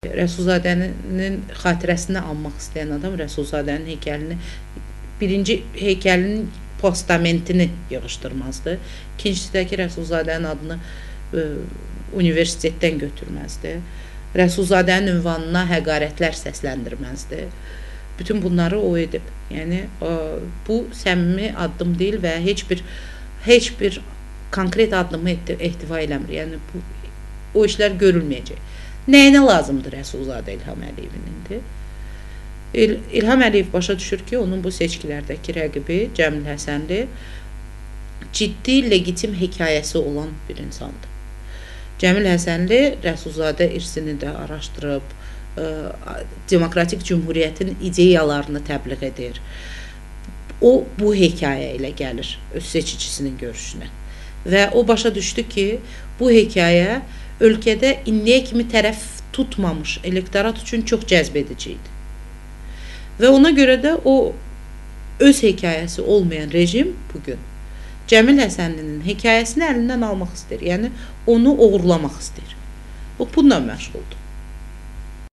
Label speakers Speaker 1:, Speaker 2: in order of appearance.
Speaker 1: Rəsulzadənin xatirəsini almaq istəyən adam Rəsulzadənin heykəlini, birinci heykəlinin postamentini yığışdırmazdı. İkincisi də ki, Rəsulzadənin adını universitetdən götürməzdi. Rəsulzadənin ünvanına həqarətlər səsləndirməzdi. Bütün bunları o edib. Yəni bu səmimi addım deyil və heç bir konkret addımı ehtiva eləmir. Yəni bu o işlər görülməyəcək. Nəyinə lazımdır Rəsulzadə İlham Əliyevin indi? İlham Əliyev başa düşür ki, onun bu seçkilərdəki rəqibi Cəmil Həsənli ciddi, legitim hekayəsi olan bir insandır. Cəmil Həsənli Rəsulzadə irsini də araşdırıb, demokratik cümhuriyyətin ideyalarını təbliğ edir. O, bu hekayə ilə gəlir öz seçicisinin görüşünə. Və o başa düşdü ki, bu hekayə ölkədə indiyə kimi tərəf tutmamış elektorat üçün çox cəzbedici idi. Və ona görə də o öz hekayəsi olmayan rejim bugün Cəmil Həsənlinin hekayəsini əlindən almaq istəyir. Yəni onu oğurlamaq istəyir. O bununla məşğuldur.